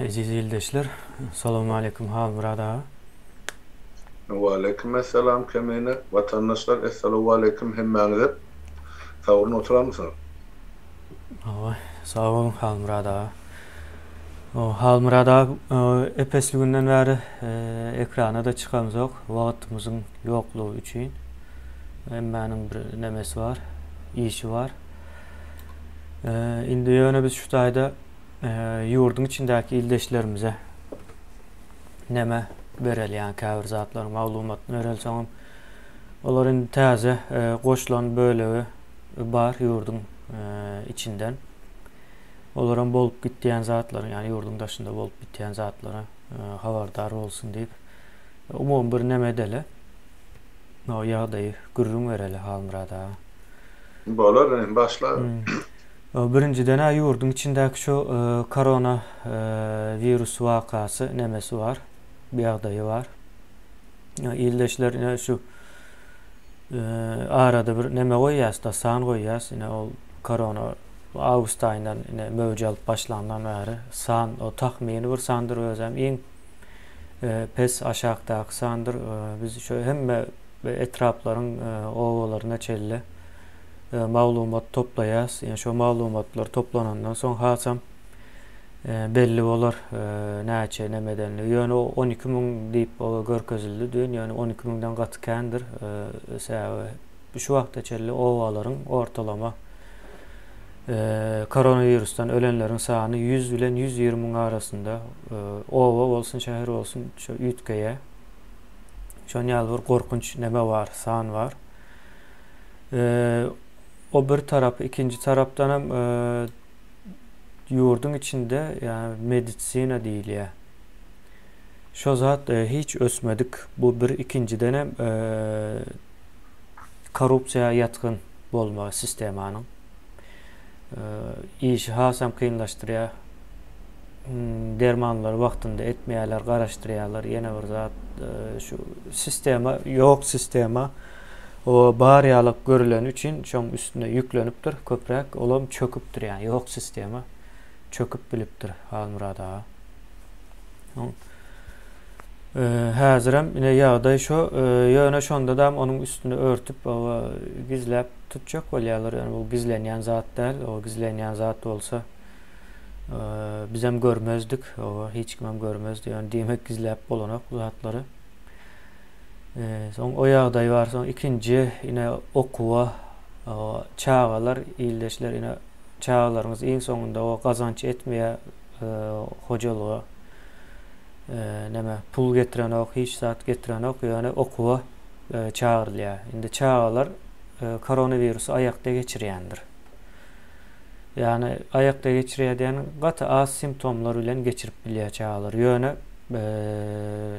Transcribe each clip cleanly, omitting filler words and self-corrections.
Eziz ildeşler, Salowmaleýkim Halmyrat aga. Waleýkim essalam Kemine. Watandaşlar essalawwaleýkim hemmäňize. Sag bolun oturamysyňyz? Hawa, sag boluň Halmyrat aga. Halmyrat aga ep-esli günden bäri ekrana-da çykamzok, wagtymyzyň ýoklugy üçin. Hemmäniň bir nemesi bar, işi bar. Indi ýöne biz şu taýda ýurduň içindäki ildeşlerimize neme bereli, ýagny käbir zatlaryň maglumatyny bereli, soňam olar indi täze goşulan bölegi bar ýurduň içinden. Olaram bolup gitýän zatlaryň, ýagny ýurduň daşynda bolup bitýän zatlara habardar bolsun diýip, umumy bir neme edeli. O ýagdaýy gürrüň bereli Halmyrat aga. Bolar, inim, başla. Birinjiden-ä ýurduň içindäki şu korona wirus wakasy nemesi bar, ýagdaýy bar. Ildeşler ine şu arada bir neme goýýas-da, san goýýas. Ine ol korona awgust aýyndan ine möwç alyp başlandan bäri san, o tahmyny bir sandyr özem iň pes aşakdaky sandyr. Biz şu hemme etraplaryň obalaryna çenli maglumat toplaýas. Ýani şo maglumatlar toplanandan soň hasam belli bolar näçe nemedenligi. Ýöne 12 müň diýip görkezildi düýn. Ýöne 12 müňden gaty kändir. Sebäbi şu wagta çenli obalaryň ortalama koronawirusdan ölenleriň sany 100 bilen 120 müň arasynda oba bolsun, şäher bolsun şo üýtgeýär. Şon ýaly bir gorkunç neme bar, san bar. O bir tarapy, ikinji tarapdanam ýurduň içinde ýa medisina diýilýär. Şo zat hiç ösmedik. Bu bir ikinjidenem korrupsiýa ýatgyn bolmagy sistemanyň. Işi hasam kynlaşdyrýar. Dermanlary wagtynda etmeýärler, garaşdyrýarlar. Ýene bir zat şu sistema ýok sistema o bar ýalyk görüleni üçin şoň üstüne ýüklenipdir köpräk. Olam çöküpdir ýani ýok sistema çöküp bilipdir Halmyrat aga. Häzirem ine ýagdaý şo, ýöne şondadam onuň üstüni örtüp, gizläp tutjak bolýarlar. Ýöne bu gizlenýän zat däl. O gizlenýän zat bolsa bizem görmezdik. O hiç kimem görmezdi. Ýöne diýmek gizläp bolanok bu zatlary. Soň o ýagdaý bar. Soň ikinji ine okuwa çagalar, ildeşler ine çagalaryňyz iň soňunda o gazanç etmeýär hojalyga. Neme pul getirenok, hiç zat getirenok, ýöne okuwa çagyrylýar. Indi çagalar koronawirusy aýakda geçirýändir. Ýagny aýakda geçirýär diýen gaty az simptomlar bilen geçirip bilýär çagalar. Ýöne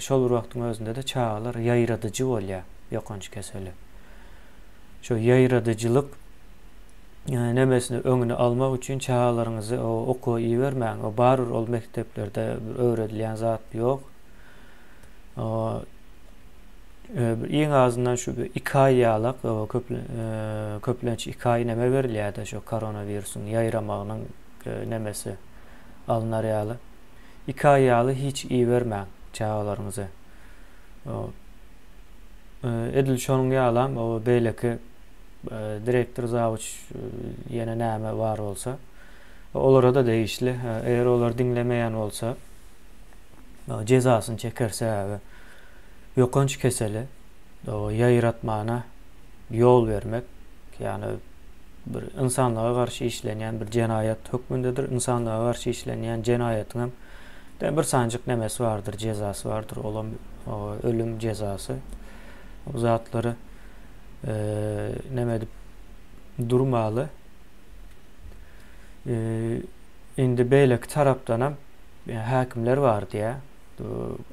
şol bir wagtyň özünde-de çagalar ýaýradyjy bolýar ýokanç keseli. Şu ýaýradyjylyk nemesini öňüni almak üçin çagalaryňyzy okuwa ibermäň. O barybir ol mekdeplerde öwredilýän zat ýok. Iň azyndan şu 2 aý ýalak köplenç 2 aý neme berilýär-de şu koronawirusyň ýaýramagynyň nemesi alnar ýaly. 2 aý ýaly hiç ibermäň çagalaryňyzy. Edil şonuň ýalam beýleki direktor, zawuç ýene näme bar bolsa, olara-da degişli. Eger olar diňlemeýän bolsa, jezasyny çeker sebäbi ýokanç keseli ýaýratmana ýol bermek, ýagny bir ynsanlyga garşy işlenýän bir jenaýat hökmündedir. Ynsanlyga garşy işlenýän jenaýatyň hem bir sanjyk nemesi bardyr, jezasy bardyr. Olam ölüm jezasy. Bu zatlary neme edip durmaly. Indi beýleki tarapdanam häkimler bar diýä.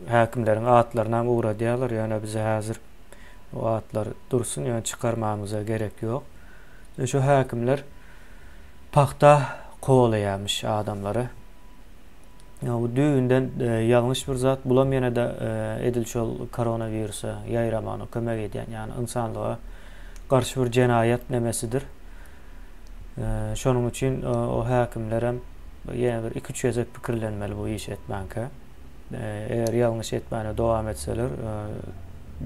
Häkimleriň atlaryny hem ugradýarlar, ýöne bize häzir o atlar dursun, ýöne çykarmamyza gerek ýok. Şu häkimler pagta kowalaýarmyş adamlary. Ýa bu düýbünden ýalňyş bir zat. Bulam ýene-de edil şol koronawirusa ýaýramagyna kömek edýän, ýagny ynsanlyga garşy bir jenaýat nemesidir. Şonuň üçin o häkimlerem. ýene bir iki-üç gezek pikirlenmeli bu işi etmänkä. Eger ýalňyş etmäne dowam etseler,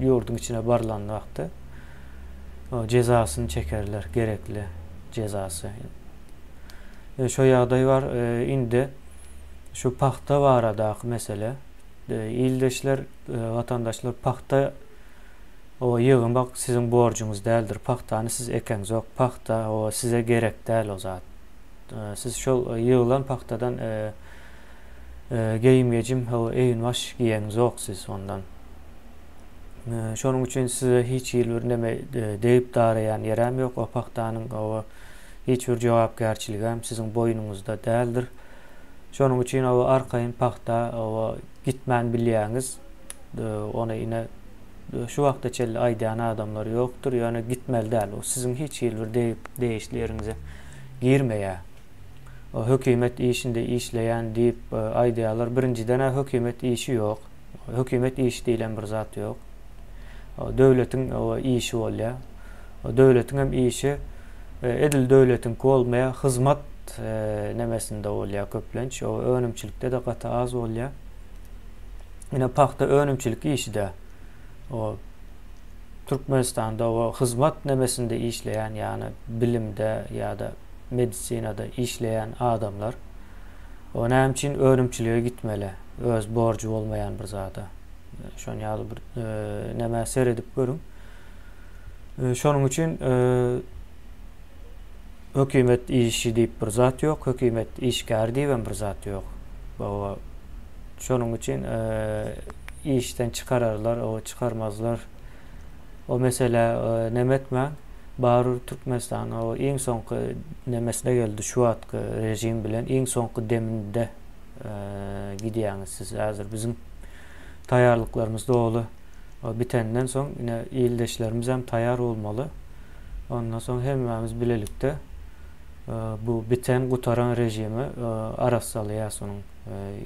ýurduň içine barylan wagty jezasyny çekerler, gerekli jezasy. Şo ýagdaý bar. Indi şu pagta baradaky mesele. Ildeşler, watandaşlar pagta o ýygmak siziň borjuňyz däldir. Pagtany siz ekeňzok. Pagta o size gerek däl o zat. Siz şol ýygylan pagtadan geýim-gejim, egin-baş giýeňzok siz ondan. Şonuň üçin size hiç hili bir neme degip daraýan ýerem ýok. O pagtanyň o hiç bir jogapkärçiligem siziň boýnuňyzda däldir. Şonuň üçin o arkaýyn pagta o gitmän bilýäňiz. Ony ine şu wagta çenli aýdýan adamlar ýokdur, ýöne gitmeli däl. O siziň hiç hili bir degip degişli ýeriňize girmeýär. O hökümet işinde işleýän diýip aýdýarlar. Birinjiden-ä hökümet işi ýok. Hökümet işi diýlen bir zat ýok. Döwletiň işi bolýar. Döwletiň hem işi edil döwletiňki bolmaýar, hyzmat nemesinde bolýar köplenç. O önümçilikde-de gaty az bolýar. Ine pagta önümçilik işi-de. O Türkmenistanda o hyzmat nemesinde işleýän, ýagny bilimde ýa-da medisinada işleýän adamlar o näme üçin önümçilige gitmeli? Öz borjy bolmaýan bir zada. Şon ýaly bir nämä seredip görüň. Şonuň üçin hökümet işi diýip bir zat ýok, hökümet işgäri diýip hem bir zat ýok. Baba şonuň üçin işden çykararlar, o çykarmazlar. O meselä neme etmäň. Barybir Türkmenistan o iň soňky nemesine geldi şu wagtky režim bilen iň soňky deminde gidýäňiz siz häzir biziň taýýarlyklarymyz doly bitenden soň ine ildeşlerimiz hem taýýar bolmaly. Ondan soň hemmämiz bilelikde bu biten gutaran režimi arassalaýas onuň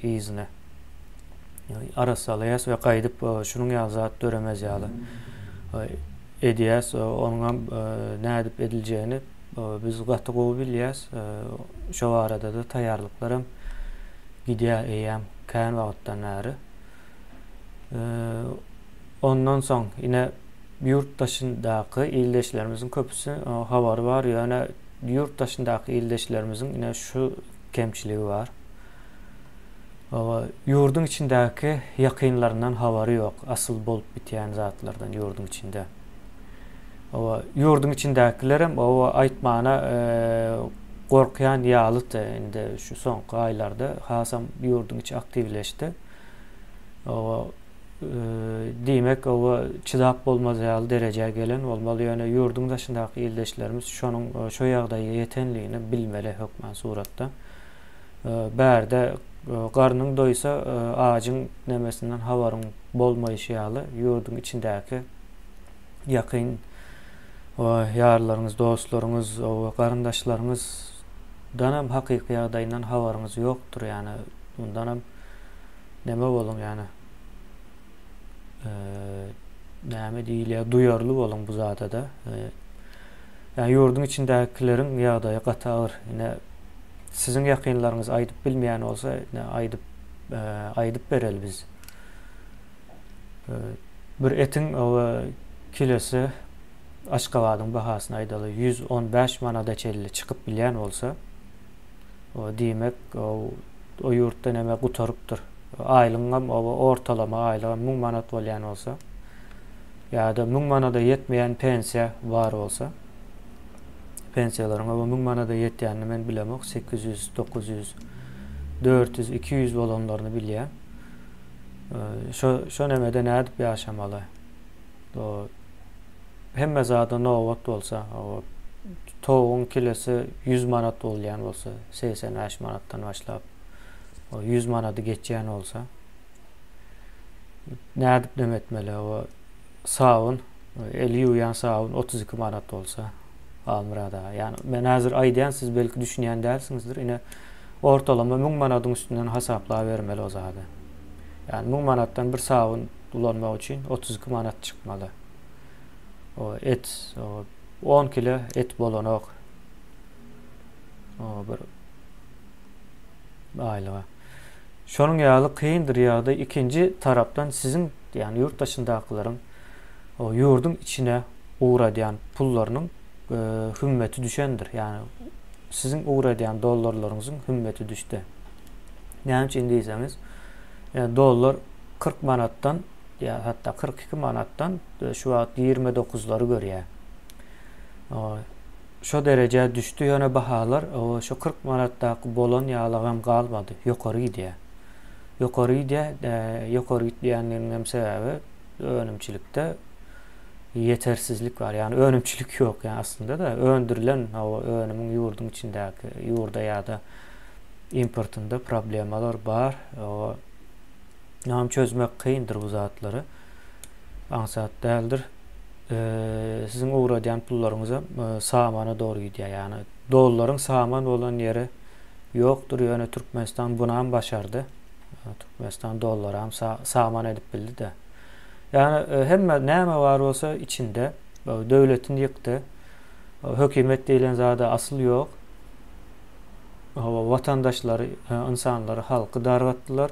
yzyny. Arassalaýas we gaýdyp şunuň ýaly zat döremez ýaly edýäs. Onuňam nädip ediljegini biz gaty gowy bilýäs. Şo barada-da taýýarlyklaram gidýär eýýäm kän wagtdan bäri. Ondan soň ine ýurt daşyndaky ildeşlerimiziň köpüsi habary bar, ýöne ýurt daşyndaky ildeşlerimiziň ine şu kemçiligi bar. Ýurduň içindäki ýakynlaryndan habary ýok, asyl bolup bitýän zatlardan ýurduň içinde. Oba ýurduň içindäkilerem oba aýtmana gorkýan ýalydy indi şu soňky aýlarda hasam ýurduň içi aktiwleşdi. Oba diýmek oba çydap bolmaz ýaly derejä gelen bolmaly ýöne ýurduň daşyndaky ildeşlerimiz şonuň şo ýagdaýa ýetenligini bilmeli hökman suratda. Bärde garnyň doýsa ajyň nemesinden habaryň bolmaýşy ýaly ýurduň içindäki ýakyn ýarlaryňyz, dostlaryňyz, garyndaşlaryňyzdanam hakyky ýagdaýyndan habaryňyz ýokdur ýany mundanam neme boluň ýany näme diýilýär duýarly boluň bu zadada. Ýani ýurduň içindäkileriň ýagdaýy gaty agyr. Ine siziň ýakynlaryňyz aýdyp bilmeýän bolsa, ine aýdyp aýdyp bereli biz. Bir etiň kilosy Aşgabadyň bahasyny aýdaly 115 manada çenli çykyp bilýän bolsa, o diýmek o o ýurtda neme gutarypdyr. Aýlygyňam o ortalama aýlygam 1000 manat bolýan bolsa, ýa-da 1000 manada ýetmeýän pensiýa bar bolsa, pensiýalaryň o 1000 manada ýetýänini men bilemok, 800, 900, 400, 200 bolanlaryny bilýän. Şo şo nemede nädip ýaşamaly? O hemme zada nobat bolsa, o towugyň kilosy 100 manat bolýan bolsa, 85 manatdan başlap, o 100 manady geçýän bolsa, nädip neme etmeli? O sabyn, eli ýuwýan sabyn 32 manat bolsa, Halmyrat aga. Ýani men häzir aýdýan, siz belki düşünýän dälsiňizdir. Ine ortalama 1000 manadyň üstünden hasaplabermeli o zady. Ýani 1000 manatdan bir sabyn ulanmak üçin 32 manat çykmaly. O et, o 10 kilo et bolanok. O bir aýlyga. Şonuň ýaly kyndyr ýagdaý ikinji tarapdan siziň ýagny ýurt daşyndakylaryň ýurduň içine ugradýan pullarynyň hümmeti düşendir. Ýagny siziň ugradýan dollarlaryňyzyň hümmeti düşdi. Näme üçin diýseňiz, dollar 40 manatdan ýa hatda 42 manatdan şu wagt 29-lary görýär. Şo derejä düşdi, ýöne bahalar şo 40 manatdaky bolan ýalagam galmady, ýokary gidýär. Ýokary gidýär, ýokary gitýänliginiň hem sebäbi önümçilikde ýetersizlik bar. Ýagny önümçilik ýok, ýagny aslynda-da öndürilen önümiň ýurduň içindäki ýurda ýa-da importynda problemalar bar. Ýagny çözmek kyndyr bu zatlary. Aňsat däldir. Siziň ugradýan pullaryňyzam samana dogry gidýär. Ýagny dollaryň saman bolan ýeri ýokdur, ýöne Türkmenistan bunam başardy. Türkmenistan dollaram saman edip bildi-de. Ýagny hemme näme bar bolsa içinde döwletini ýykdy. Hökümet diýlen zada asyl ýok. Hawa, watandaşlary, ynsanlary, halky dargatdylar.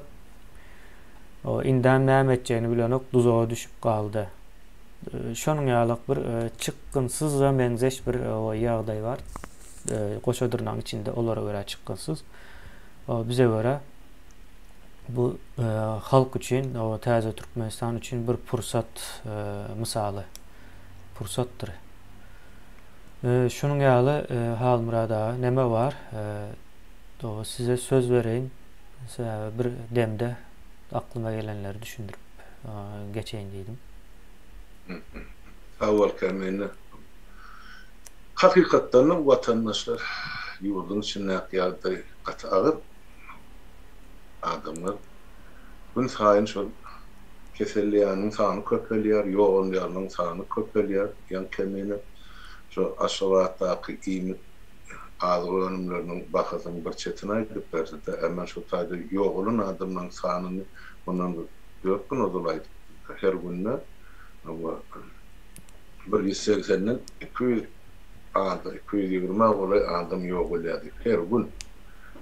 Indem näme etjegini bilenok, duzaga düşüp galdy. Şonuň ýalak bir çykgynsyza meňzeş bir ýagdaý bar. Goşa dyrnagyň içinde olara görä çykgynsyz. Bize görä bu halk üçin, täze Türkmenistan üçin bir pursat mysaly. Pursatdyr. Şunuň ýaly Halmyrat aga neme bar? Size söz bereýin. Sebäbi bir demde aklyma gelenleri düşündirip geçeýin diýdim. Sag bol Kemine. Hakykatdanam watandaşlar ýurduň içindäki ýagdaý gaty agyr. Adamlar gün saýyn şol keselleýäniň sany köpelýär, ýogalýanyň sany köpelýär. Ýaňy Kemine şo Aşgabatdaky iýmit azyk önümleriniň bahasyny bir çetine aýdyp berdi-de, men şo taýda ýogalan adamlaryň sanyny mundan bir dört gün ozal aýdypdym. Her günde bir ýüz segsenden 200 adam, 220-ä golaý adam ýogalýar diýip, her gün.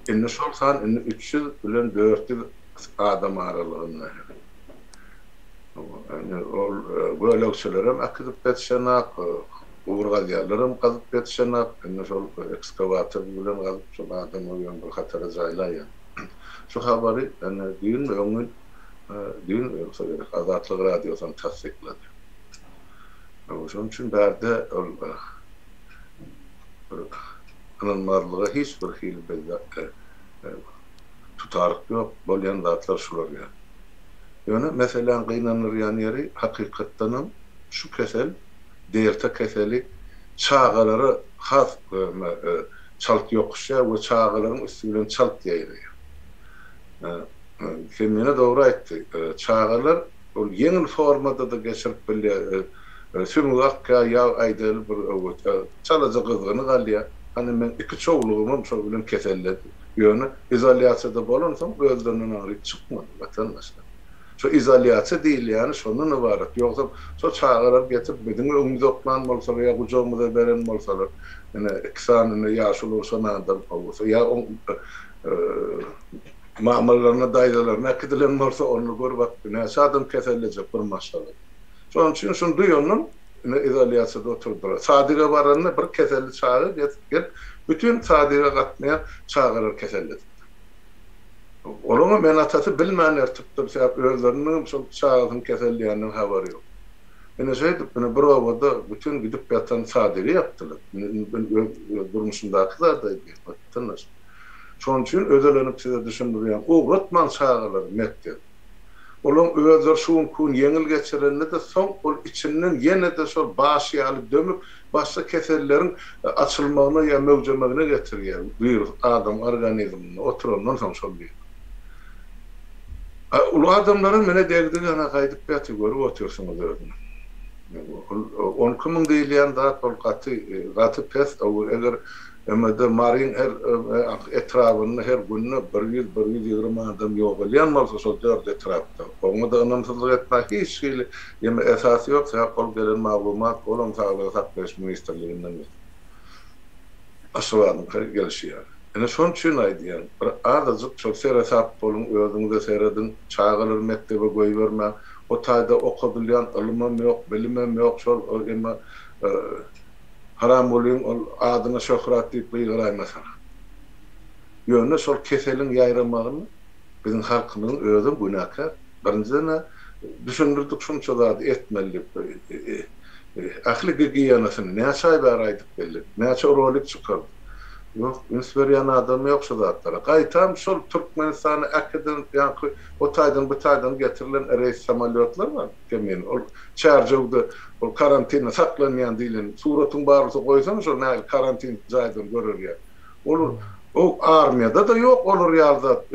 Indi şol san indi 300 bilen 400 adam aralygynda. Indi ol gölegçilerem äkidip ýetişenak, gubur gazýanlaram gazyp ýetişenak. Indi şol ekskawator bilen gazyp, şol adamlary ýöne bir hatara jaýlaýýar. Şu habary indi düýnmi, öňňin, düýn bolsa gerek, Azatlyk Radiosam tassyklady. Şonuň üçin bärde ol bir ynanmazlyga hiç bir hili bizde tutaryk ýok, bolýan zatlar şular ýaly. Ýöne meseläň gynandyrýan ýeri hakykatdanam şu kesel, delta keseli çagalara has çalt ýokuşýar we çagalaryň üsti bilen çalt ýaýraýar. Kemine dogry aýtdy. Çagalar ol ýeňil formada-da geçirip bilýär. Süňňi akýar, ýag aýdaly bir çalaja gyzgyny galýar. Hany meň iki çowlugymam şol bilen keselledi. Ýöne izolýasiýada bolansoň özlerinden aňryk çykmady watandaşlar. Şo izolýasiýa diýilýäni şondan ybarat. Ýogsam şo çagalary getirip biziň öňümize oklan bolsalar ýa gujagymyza beren bolsalar, ine iki sany ine ýaşuly ogşan adam bolsa ýa oň mamalaryna daýzalaryna äkidilen bolsa onda gör bak näçe adam kesellejek bir maşgalada. Şonuň üçin şuny duýandan ine izolýasiýada oturdylar. Sadige baranda bir keselli çaga getirip gelip bütin sadige gatnaýan çagalary keselledipdir. Olaňam ene-atasy bilmän ertipdir, sebäp özleriniňem şol çagasynyň keselleýäninden habary ýok. Ine şeýdip ine bir obada bütin gidip ýatan sadigi ýapdylar. Indi men öz durmuşymdaky zady aýdýan, watandaş. Şonuň üçin özelenip size düşündirýän, ugratmaň çagalary mekdebe. Olaň özleri şu günki gün ýeňil geçirende-de soň ol içinden ýene-de şol baş ýaly dömüp başga keselleriň açylmagyna ýa möwjemegine getirýär wirus adam organizminde oturandan soň şol wirus. A uly adamlara mine degdigi ana gaýdyp ýatyr görüp otyrsyňyz özüňiz. Ol 12 müň diýilýän zat ol gaty gaty pes eger MD Maryň her etrabynda her günde bir ýüz, bir 120 adam ýogalýan bolsa şol dört etrapda, oňa-da ynamsyzlyk etmäge hiç hili ýeme esas ýok, sebäp ol gelen maglumat olam Saglygy saklaýyş ministrliginden geldi. Aşgabadyňky gelşi ýaly. Ine şonuň üçin aýdýan, bir azajyk şol seresap boluň, özüňize serediň, çagalary mekdebe goýbermäň. O taýda okadylýan ylymam ýok, bilimem ýok, şol emma Haramgulyň ol adyna şöhrat diýip gygyraýmasaň. Ýöne şol keseliň ýaýramagyna biziň halkymyzyň özem günäkär. Birinjiden-ä düşündirdik şunça zady etmeli diýip. Ähli gigiýenasyny näçe aý bäri aýdyp geldik. Näçe rolik çykardyk. Ýok, üns berýän adam ýok şu zatlara. Gaýtam şol Türkmenistana äkiden ýaňky o taýdan bu taýdan getirilen reýs samolýotlar bar kemine. Ol Çärjewde ol karantinde saklanýan diýlen suratyň bar bolsa goýsana şol nähili karantin jaýdan görer ýaly. Olar o armiýada-da ýok olar ýaly zat.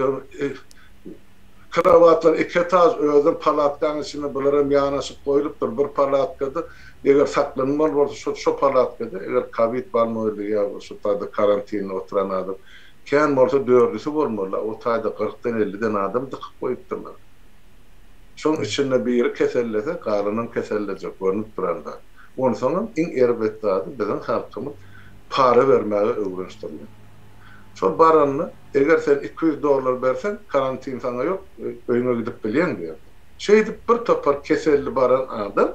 Krowatlar iki etaž, özem palatkaň içinde bularam ýanaşyk goýlupdyr. Bir palatkada eger saklanmaly bolsa şo şo palatkada eger kowid bolnoýly ýa şo taýda karantinde oturan adam kän bolsa dördüsi bolmaly, o taýda kyrkdan elliden adam dykyp goýupdyrlar. Şoň içinde biri kesellese galanam kesellejek görnüp duran zat. Onsoňam iň erbet zady biziň halkymyz para bermäge öwrenişdirilen. Şol baranda eger sen 200 dollar berseň karantin saňa ýok öýüňe gidip bilýäň diýerdi. Şeýdip bir topar keselli baran adam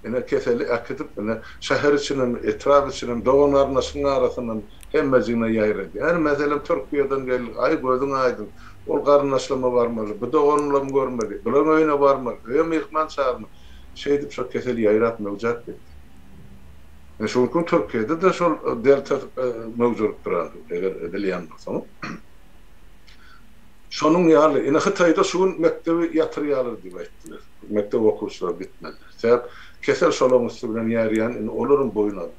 ine keseli äkidip ine şäher içinem etrap içinem dogan garyndaşyň arasyndan hemmejigine ýaýradýar. Ýani meselem Türkiýeden geldik aý gözüň aýdyň ol garyndaşlama barmaly bu doganlamy görmeli bulaň öýüne barmaly öýe myhman çagyrmaly şeýdip şo kesel ýaýrap möwjäp gitdi. Ine şu gün Türkiýede-de şol delta möwjerip duran, eger bilýän bolsaňyz. Şonuň ýaly, ine Hytaýda şu gün mekdebi ýatyrýarlar diýip aýtdylar. Mekdep okuwçylary gitmediler. Sebäp kesel şolaryň üsti bilen ýaýraýan, indi olaram boýun almaly.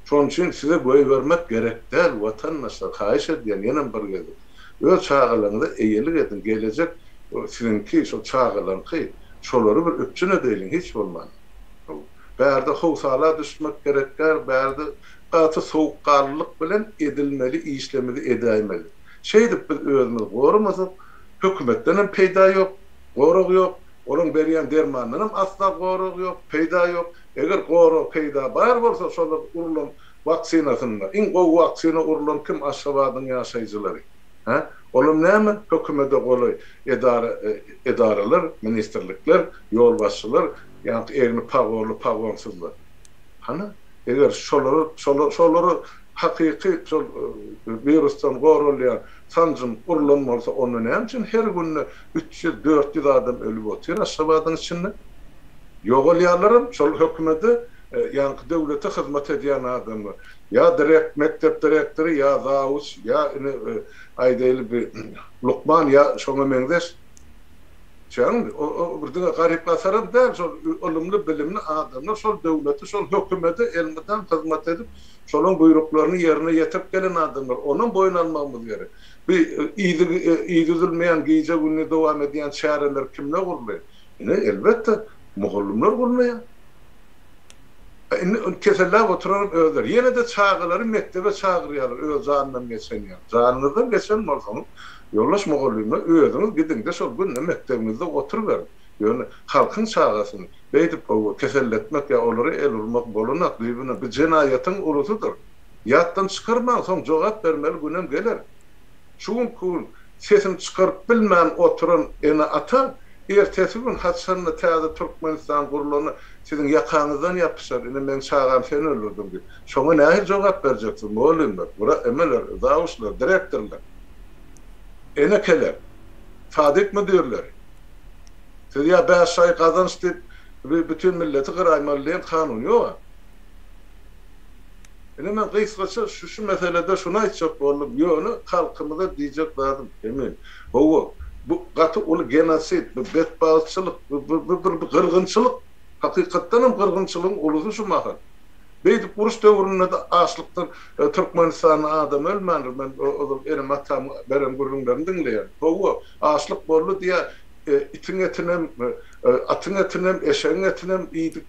Şonuň üçin size goýbermek gerek däl, watandaşlar, haýyş edýän ýenem bir gezek. Öz çagalaryňyza eýelik ediň, gelejek siziňki, şol çagalaryňky, şolary bir üpjün edeýliň hiç bolmanda. Bärde howsala düşmek gerek däl, bärde gaty sowukganlylyk bilen edilmeli işlemizi edäýmeli. Şeýdip biz özümizi goramasak, hökümetdenem peýda ýok, gorag ýok, olaň berýän dermanyndanam asla gorag ýok, peýda ýok. Eger gorag, peýda bar bolsa şolar urlan waksinasynda, iň gowy waksina urlan kim Aşgabadyň ýaşaýjylary. Hä? Olam näme? Hökümede golaý edara, edaralar, ministrlikler, ýolbaşçylar, Ýaňky egni pagonly pagonsyzlar. Hany, eger şolara şolar şolara hakyky şol wirusdan goralýan sanjym urlan bolsa onda näme üçin her günde 300, 400 adam ölüp otyr Aşgabadyň içinde? Ýogalýarlaram şol hökümede ýaňky döwlete hyzmat edýän adamlar. Ýa direkt mekdep direktory ýa zawuç ýa ine aýdaýly bir lukman ýa şoňa meňzeş. Çaňmy? O bir diňe garyp-gasaram däl, şol ylymly, bilimli adamlar şol döwlete, şol hökümete elmydam hyzmat edip, şolaň buýruklaryny ýerine ýetirip gelen adamlar. Onam boýun almagymyz gerek. Bu yzy yzy üzülmeýän, gije-gündiz dowam edýän çäreler kimler gurnaýar? Ine, elbetde, mugallymlar gurnaýar. Indi keselläp oturanam özleri. Ýene-de çagalary mekdebe çagyrýarlar öz janyndan geçen ýaly. Janyňyzdan geçen bolsaňyz, ýoldaş mugallymlar, özüňiz gidiň-de şol günde mekdebiňizde oturyberiň. Ýöne halkyň çagasyny beýdip keselletmek ýa olara el urmak bolanok, düýbünden bu jenaýatyň ulusydyr. Ýatdan çykarmaň, soň jogap bermeli günem geler. Şu günki gün sesini çykaryp bilmän oturan ene-ata ertesi gün haçanda täze Türkmenistan gurlanda siziň ýakaňyzdan ýapyşar, ine meň çagamy sen öldürdiň diýip. Şoňa nähili jogap berjeksiz, mugallymlar, emeler, zawuçlar, direktorlar, enekeler, sadyk müdirleri? Siz ýa bäş şaýy gazanç diýip bütin milleti gyraýmaly diýen kanun ýog-a. Ine men gysgaça şu şu meselede şuny aýtjak boldum, ýöne halkymyza diýjek zadym emin, hawa, bu gaty uly genosid, bu betbagtçylyk, bu bu bir gyrgynçylyk, hakykatdan hem gyrgynçylygyň ulusy şu mahal. Beýdip uruş döwründe-de açlykdan Türkmenistanda adam ölmändir, men ozal enem-atamyň beren gürrüňlerini diňleýän. Hawa, açlyk boldy diýýär, itiň etinem, atyň etinem, eşegiň etinem iýdik,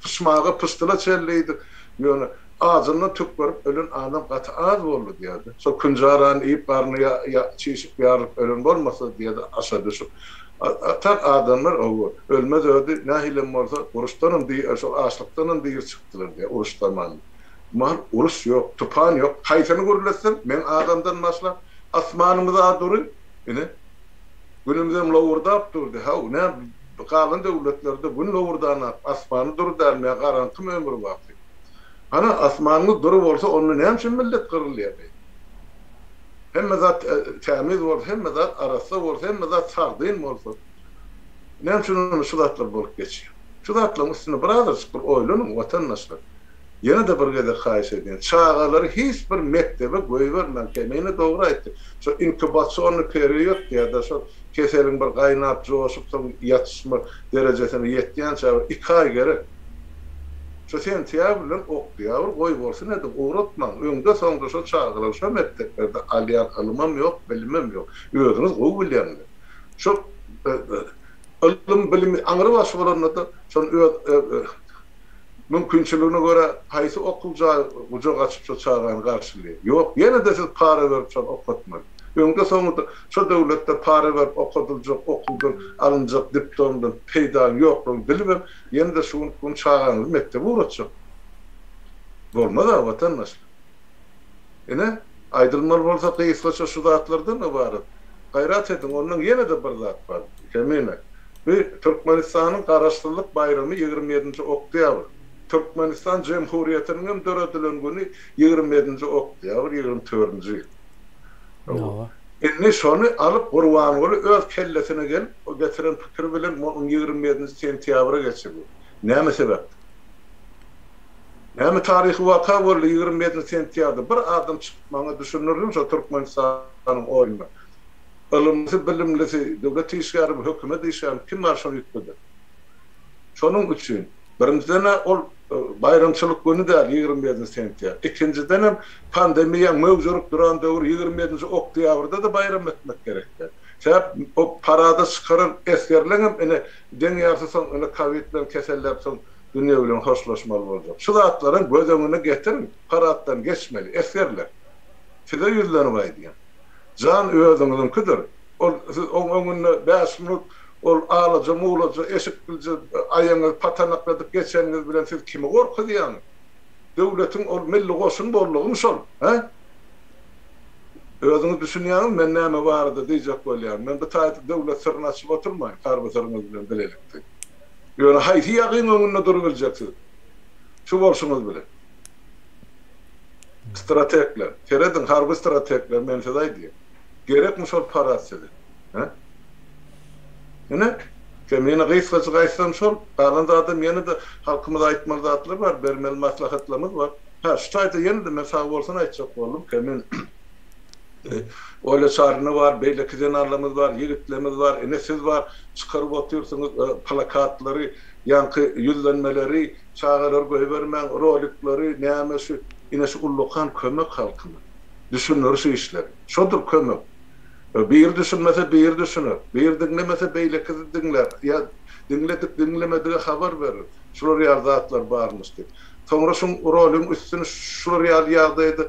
pyşmaga, pyşdyla çenli iýdik. Ýöne ajyndan tükgerip ölen adam gaty az boldy diýerdi. Şol künjarany iýip, garny çişip, ýarylyp ölen bolmasa diýerdi, aşa düşüp. Tak adamlar ölmez-ödi, nähilem bolsa, uruşdanam, şol açlykdanam diri çykdylar diýýär, uruş zamanynda. Mal uruş ýok, tupan ýok, haýsyny gürletseň, meň adamdan başlap, asmanymyz-a dury, ine, Günümizem lowurdap durdy. Haw, nä, galan döwletlerde Gün lowurdanak, asmany dury dälmi ýa garaňkymy ömürbaky? Hana, asmanyňyz dury bolsa, onda näme üçin millet gyrylýar beýdip? Hemme zat tämiz bolsa, hemme zat arassa bolsa, hemme zat sagdyn bolsa, näme üçin onda şu zatlar bolup geçýär? Şu zatlaryň üstünde birazajyk bir oýlanyň, watandaşlar. Ýene-de bir gezek haýyş edýän, çagalary hiç bir mekdebe goýbermäň. Kemine dogry aýtdy. Şo inkubasionnyý period diýýär-de, şol keseliň bir gaýnap, joşup, soň ýatyşma derejesine ýetýänçä bir iki aý gerek. Şo sentýabr bilen oktýabr goýbolsun ediň, ugratmaň. Öňde-soňda şo çagalar şo mekdeplerde alýan ylymam ýok, bilimem ýok. Özüňiz gowy bilýäňiz. Şo ylym, bilimi aňrybaşy bolanda-da şony öz Mümkinçiligine görä haýsy okuw jaýy gujak açyp şo çagany garşylaýar? Ýok, ýene-de siz para berip şony okatmaly. Öňde-soňunda şo döwletde para berip okadyljak okuwdan alynjak diplomdan peýdaň ýoklugyny bilibem ýene-de şu günki gün çagaňyzy mekdebe ugratjak. Bolmaz-a, watandaşlar. Ine, aýdylmaly bolsa gysgaça şu zatlardan ybarat. Gaýrat ediň, ondan ýene-de bir zat bar, Kemine. Bu Türkmenistanyň Garaşsyzlyk baýramy 27-nji oktýabr. Türkmenistan Jemhuriýetiniň hem döredilen güni 27-nji oktýabr, 24-nji ýyl. Hawa. Indi şony alyp Gurbanguly öz kellesine gelip getiren pikiri bilen muny 27-nji sentýabra geçirdi. Näme sebäpden? Näme taryhy waka boldy 27-nji sentýabrda? Bir adam çykyp maňa düşündirsin şo Türkmenistanyň oýnuna. Ylymlysy, bilimlisi, döwlet işgärimi, hökümet işgärimi, kim bar şony üýtgeder. Şonuň üçin, birinjiden-ä ol baýramçylyk güni däl, 27 sentýabr. Ikinjidenem, pandemiýaň möwjerip duran döwri 27 oktýabrda-da baýram etmek gerek däl. Sebäp o parada çykaran esgerleňem ine deň ýarysy soň ine kowid bilen keselläp soň dünýe bilen hoşlaşmaly boljak. Şu zatlaram göz öňüne getiriň, paraddan geçmeli esgerler. Size ýüzlenip aýdýan. Jan özüňiziňkidir. Ol siz oň öňünde bäş minut ol alaja-mulaja eşikbilje aýagyňyzy patanakladyp geçeniňiz bilen siz kimi gorkuzýaňyz? Döwletiň ol milli goşun boldugymy şol, hä? Özüňiz düşünýäňizmi men näme barada diýjek bolýan? Men bu taýda döwlet syryny açyp oturmaýyn, harby syryňyz bilen bilelikde. Ýöne haýsy ýagyň öňünde durubiljek siz? Şu bolşuňyz bilen. Strategler, serediň harby strategler men size aýdýan. Gerekmi şol parad size? Hä? Ine, kemine gysgajyk aýtsam şol, galan zadam ýene-de halkymyza aýtmaly zatlar bar, bermeli maslahatlarymyz bar. Hä, şu taýda ýene-de men sagbolsun aýtjak boldum, kemin Olýa Çaryna bar, beýleki zenanlarymyz bar, ýigitlerimiz bar, ine siz bar, çykaryp otyrsyňyz plakatlary, ýaňky ýüzlenmeleri, Çagalary goýbermäň roliklary näme şu ine şu ullakan kömek halkyna. Düşündiriş işleri. Şodur kömek. Biri düşünmese biri düşüner. Biri diňlemese beýlekisi diňlär. Ýa diňledik diňlemedige habar berer. Şular ýaly zatlar barmyş diýip. Soňra şuň roligiň üstüni şular ýaly ýagdaýda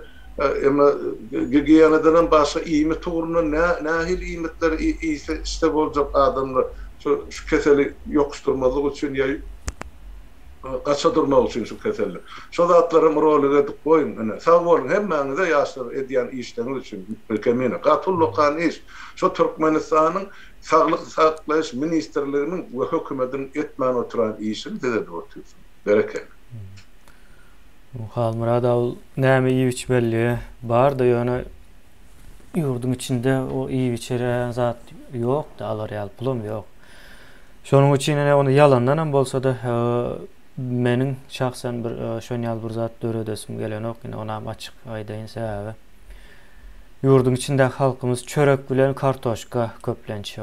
emma gigiýenadanam başga iýmit ugrundan nähili iýmitleri iýse içse boljak adamlar şu şu keseli ýokuşdyrmazlyk üçin ýa Gaça durmak üçin şu keselden. Şo zatlaram rolik edip goýuň ine. Sag boluň hemmäňize ýaşlar edýän işleriňiz üçin Kemine. Gaty ullakan iş. Şo Türkmenistanyň Saglyk saklaýyş ministrliginiň we hökümediniň etmän oturan işini siz edip otyrsyňyz. Berekella. Halmyrat ol näme iýip içmeli barda ýöne ýurduň içinde o iýip içere zat ýokdy alar ýaly pulam ýok. Şonuň üçin ine ony ýalandanam bolsa-da meniň şahsen bir şon ýaly bir zat döredesim gelenok. Ine onam açyk aýdaýyn sebäbi ýurduň içindäki halkymyz çörek bilen kartoşka köplenç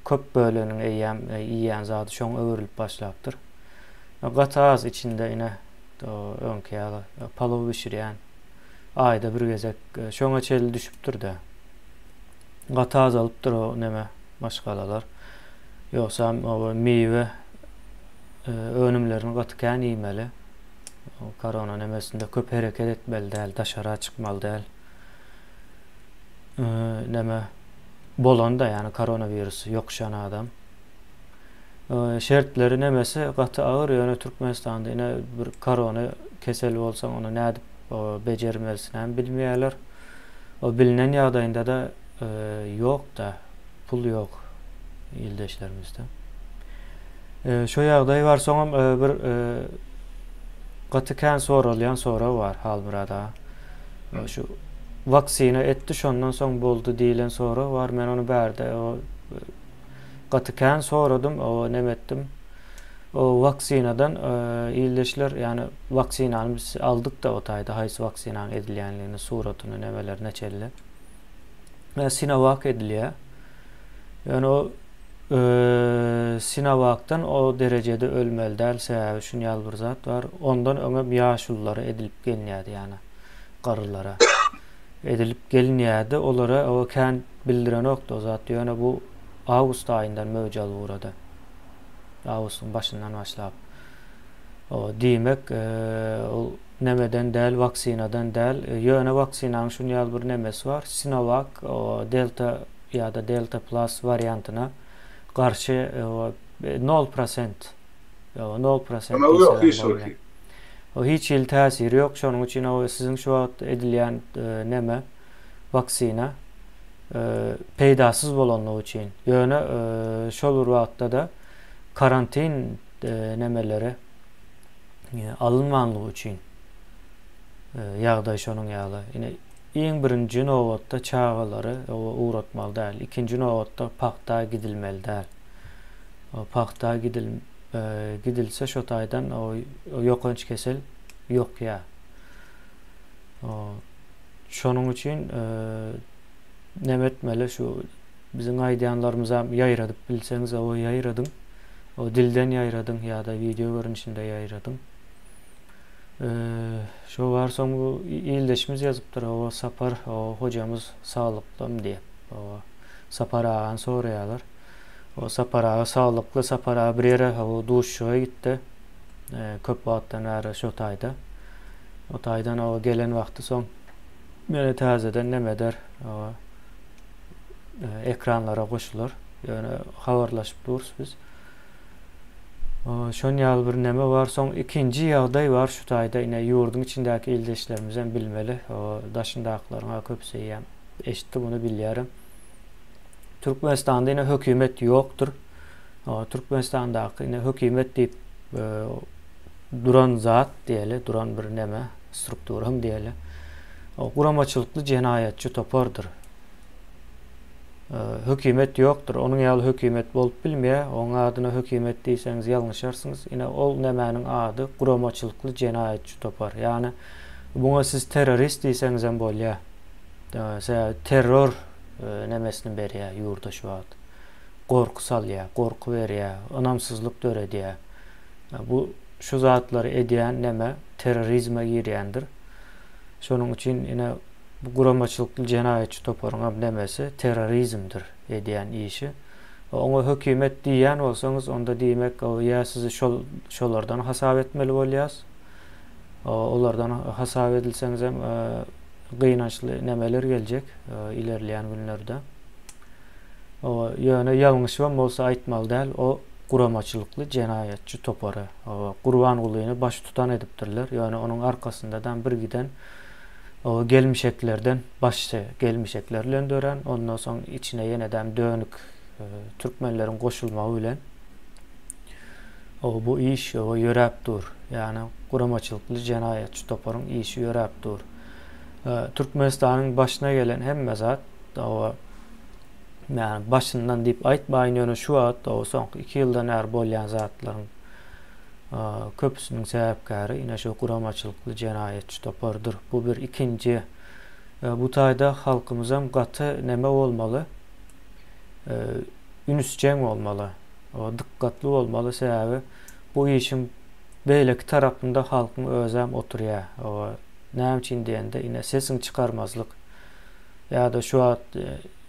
köp böleginiň eýýäm iýýän zady şoňa öwrülip başlapdyr. Gaty az içinde ine öňki ýaly palaw bişirýän aýda bir gezek şoňa çenli düşüpdir-de. Gaty azalypdyr o neme maşgalalar. Ýogsam o miwe önümlerini gaty kän iýmeli. Korona nemesinde köp hereket etmeli däl, daşara çykmaly däl. Neme bolanda, ýagny koronawirus ýokuşan adam. Şertleri nemesi gaty agyr, ýöne Türkmenistanda ine bir korona keseli bolsaň, ony nädip? Bejermesini hem bilmeýärler. O bilinen ýagdaýynda-da ýok-da, pul ýok ildeşlerimizde. Şo ýagdaý bar. Soňam bir gaty kän soralýan sorag bar Halmyrat aga. Şu waksina etdi, şondan soň boldy diýlen sorag bar. Men ony bärde gaty kän soradym, neme etdim. O waksinadan ildeşler, ýagny waksinany biz aldyk-da o taýda haýsy waksinanyň edilýänligini, suratyny, nemelerine çenli. Sinovak edilýär. Ýöne o Sinovakdan o derejede ölmeli däl, sebäbi şuny ýaly bir zat bar. Ondan öňem ýaşululara edilip gelinýärdi, ýagny garrylara edilip gelinýärdi. Olara o kän bildirenokdy o zat. Ýöne bu awgust aýyndan möwç alyp ugrady. Awgustyň başyndan başlap. O diýmek, ol nemeden däl, waksinadan däl. Ýöne waksinanyň şuny ýaly bir nemesi bar. Sinovac o Delta ýa-da Delta Plus wariantyna garşy nol prosent, nol prosent diýseler bolýar. O hiç hili täsiri ýok. Şonuň üçin o siziň şu wagt edilýän neme waksina peýdasyz bolanlygy üçin. Ýöne şol bir wagtda-da karantin nemeleri alynmanlygy üçin ýagdaý şonuň ýaly. Ine iň birinji nobatda çagalary ugratmaly däl. Ikinji nobatda pagta gidilmeli däl. Pagta gidil gidilse şo taýdan ýokanç kesel ýokýar. Şonuň üçin neme etmeli şu biziň aýdýanlarymyzam ýaýradyp bilseňiz o ýaýradyň. O dilden ýaýradyň ýa-da wideo görnüşinde ýaýradyň. Şo bar soň bu ildeşimiz ýazypdyr o Sapar o hojamyz saglyklymy diýip. O Sapar agany soraýarlar. O Sapar aga saglykly Sapar aga bir ýere o duşuşyga gitdi. Köp wagtdan bäri şo taýda. O taýdan o gelen wagty soň meni täzeden neme eder, o ekranlara goşular. Ýöne habarlaşyp durus biz. Şon ýaly bir neme bar. Soň ikinji ýagdaý bar şu taýda ine ýurduň içindäki ildeşlerimiz hem bilmeli. O daşyndakylaryň köpüsi eýýäm eşitdi muny bilýärem. Türkmenistanda ine hökümet ýokdur. Türkmenistandaky ine hökümet diýip duran zat diýeli, duran bir neme, strukturam diýeli. O guramaçylykly jenaýatçy topardyr. Hökümet ýokdur. Onuň ýaly hökümet bolup bilmeýär. Oň adyna hökümet diýseňiz ýalňyşarsyňyz. Ine ol nemäniň ady guramaçylykly jenaýatçy topar. Ýagny buňa siz terrorist diýseňizem bolýar. Sebäbi terror nemesini berýär ýurda şu wagt. Gorky salýar, gorky berýär, ynamsyzlyk döredýär. Bu şu zatlary edýän neme terrorizme girýändir. Şonuň üçin ine bu guramaçylykly jenaýatçy toparyň hem nemesi terrorizmdir edýän işi. Oňa hökümet diýýän bolsaňyz onda diýmek ýa sizi şol şolardan hasap etmeli bolýas. Olardan hasap edilseňiz hem gynançly nemeler geljek ilerleýän günlerde. Ýöne ýalňyşybam bolsa aýtmaly däl, o guramaçylykly jenaýatçy topary. Gurbangulyny baştutan edipdirler, ýöne onuň arkasyndadam bir giden gelmişeklerden başy gelmişekler bilen dörän, ondan soň içine ýenedem dönük türkmenleriň goşulmagy bilen bu iş ýöräp dur. Ýagny guramaçylykly jenaýatçy toparyň işi ýöräp dur. Türkmenistanyň başyna gelen hemme zat ýagny başyndan diýip aýtmaýyn, ýöne şu wagt soňky 2 ýyldan bäri bolýan zatlaryň köpüsiniň sebäpkäri ine şu guramaçylykly jenaýatçy topardyr. Bu bir ikinji bu taýda halkymyzam gaty neme bolmaly? Ünsjeň bolmaly. Dykgatly bolmaly sebäbi bu işiň beýleki tarapynda halkyň özem oturýar. Näme üçin diýende ine sesiňi çykarmazlyk ýa-da şu wagt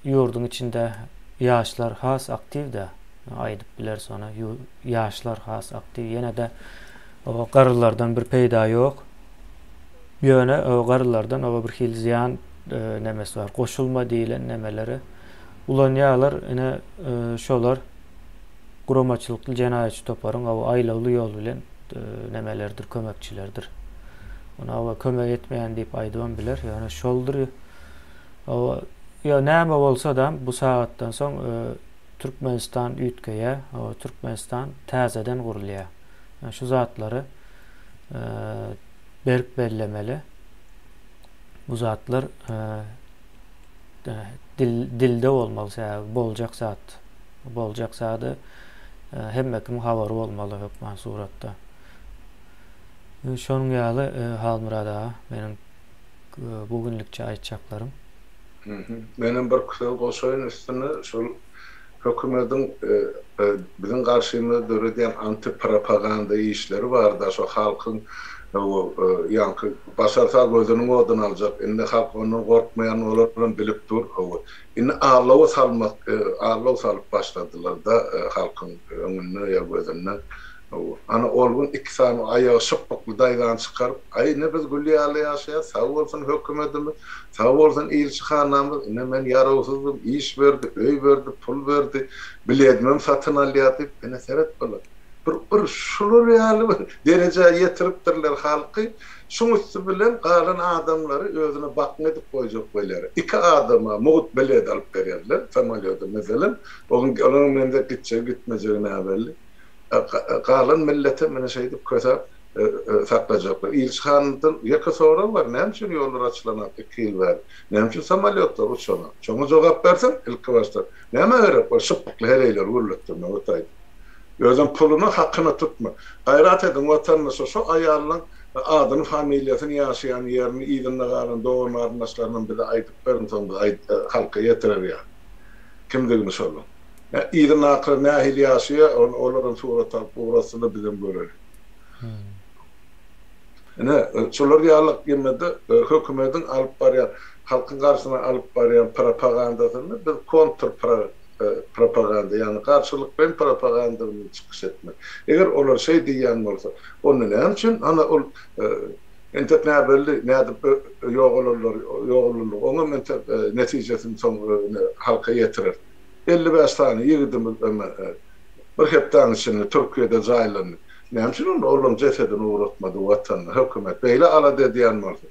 ýurduň içinde ýaşlar has aktiw-de aýdyp bileris ony ýaşlar has aktiw ýene-de garrylardan bir peýda ýok. Ýöne garrylardan oba bir hili zyýan nemesi bar. Goşulma diýlen nemeleri ulanýarlar. Ine şolar guramaçylykly jenaýatçy toparyň aýlawly ýol bilen nemeleridir, kömekçileridir. Muny kömek etmeýän diýip aýdybam biler. Ýöne şoldur. Ýa näme bolsa-da bu sagatdan soň Türkmenistan üýtgeýär. Türkmenistan täzeden gurulýar. Şu zatlary berk bellemeli. Bu zatlar dilde bolmaly, sebäbi boljak zat. Boljak zady hemme kimiň habary bolmaly hökman suratda. Şonuň ýaly Halmyrat aga meniň bu günlükçe aýtjaklarym. Menem bir söz goşaýyn üstüne şol hökümediň biziň garşymyza döredýän antipropaganda işleri barda şo halkyň ýaňky başarsa gözüniň oduny aljak indi halk ondan gorkmaýan olaram bilip dur indi allowa salmak allow salyp başladylarda halkyň öňünde ýa gözünde Ana, ol gün iki sany aýagy şypbykly daýzany çykaryp, Aý, ine biz gül ýaly ýaşaýas, sag bolsun hökümedimiz, sag bolsun ilçihanamyz, ine men ýarawsyzdym, iş berdi, öý berdi, pul berdi, biledimem satyn alýar diýip, ine seret bala, bir, bir şular ýaly bir derejä ýetiripdirler halky, şuň üsti bilen galan adamlary özüne bakna edip goýjak bolýar. Iki adama mugt bilet alyp berýärler samolýoda meselem, olaryň mende gitjegi gitmejegi näbelli. Galan milletem ine şeýdip kösäp saklajaklar. Ilçihanadan ýeke sorag bar, näme üçin ýollar açylanok iki ýyl bäri? Näme üçin samolýotlar uçanok? Şoňa jogap berseň ilki başda. Nämä gerek ol şypbykly heleýleri gürletdirmek o taýda? Özem puluny hakyna tutma. Gaýrat ediň watandaşlar şo aýallaň adyny familiýasyny ýaşaýan ýerini yzynda galan dogan garyndaşlarynam bize aýdyp beriň soň biz halka ýetirer ýaly. Kimdigini şolaň. Yzyndakylar nähili ýaşaýar, ony olaram surat alyp ugratsynlar, bizem göreli. Ine, şular ýaly ýemede hökümediň alyp barýan, halkyň garşysyna alyp barýan propagandasyny biz kontr propaganda, ýagny garşylyklaýyn propaganda bilen çykyş etmek. Eger olar şeý diýýän bolsa, onda näme üçin ana ol entek näbelli nädip ýogalanlar, ýogalanlygy, oňam entek netijesini soň halka ýetirer. 55 sany ýigidimiz eme bir hepdäň içinde Türkiýede jaýlandy. Näme üçin onda olaryň jesedini ugratmady watanyna hökümet beýle alada edýän bolsa.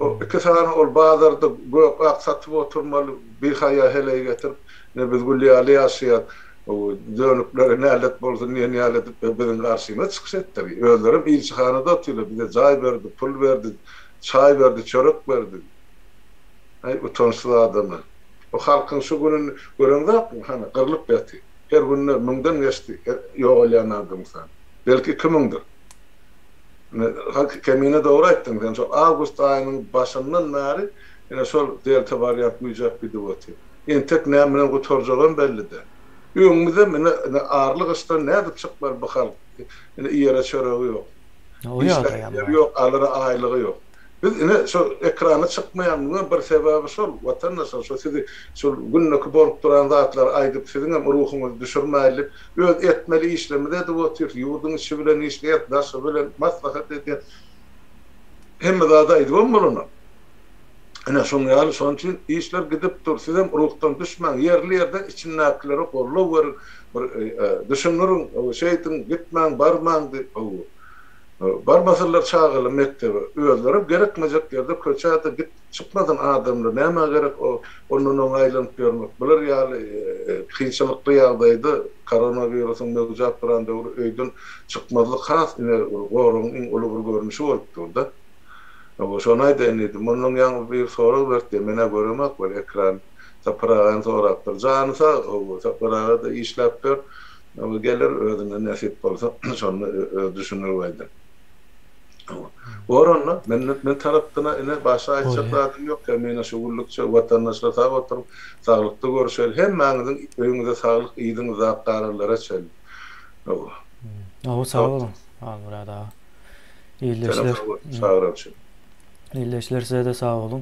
O iki sany ol bazarda gök ak satyp oturmaly bihaýa heleý getirip ine biz gül ýaly ýaşaýas dönüklere nälet bolsun diýen ýaly edip biziň garşymyza çykyş etdiler. Özlerem ilçihanada otyrlar bize jaý berdi pul berdi çaý berdi çörek berdi. Aý utançsyz adamlar. Bu halkyň şu gününi göreňzokmy, hany, gyrlyp ýatyr. Her günde müňden geçdi ýogalýan adamyň sany. Belki iki müňdür. Ine, Kemine dogry aýtdyň sen, şol awgust aýynyň başyndan bäri ine şol delta wariant güýjäp gidip otyr. Entek näme bilen gutarjagam belli däl. Öňümizem ine, ine arly gyşdan nädip çykmaly bu halk? Ine iýere çöregi ýok. Işläp ýeri ýok, alara aýlygy ýok. Biz ine şo ekrana çykmaýanymyzyň bir sebäbi şol, watandaşlar, şo sizi şol gündeki bolup duran zatlary aýdyp siziňem ruhuňyzy düşürmäýlik. Öz etmeli işlerimizi edip otyrys, ýurduň içi bilen işleýäs, daşy bilen maslahat edýäs. Hemme zady aýdybam bolanok. Ine şoň ýaly şonuň üçin işler gidip dur. Sizem ruhdan düşmäň, ýerli-ýerden içindäkilere goldaw beriň, bir düşündiriň, şeýdiň, gitmäň, barmaň diýip. Barmasalar çagalar mekdebe, özlerem gerekmejek ýerde köçä-de git çykmasyn adamlar, nämä gerek o ondan oňa aýlanyp ýörmek. Bular ýaly kynçylykly ýagdaýda koronawirusyň möwjäp duran döwri öýden çykmazlyk has ine bir goragyň iň uly bir görnüşi bolup dur-da. Hawa şony aýdaýyn diýdim. Ondan ýaňy bir sorag berdi, men-ä göremok weli ekrany. Sapar agany sorapdyr. Jany sag, hawa Sapar aga-da işläp ýör. Ol geler özüne nesip bolsa şonda özi düşüner aýdar. Bor onda men men tarapdana ine başga aýtjak zadym ýok ýa mena şu günlükçe watandaşlar sag oturyň saglykda görüşeli hemmäňiziň öýüňize saglyk yzyňyzdaky galanlara çenli. Hawa. Hawa sag boluň Halmyrat aga. Ildeşler. Çagyran üçin. Ildeşler size-de sag boluň.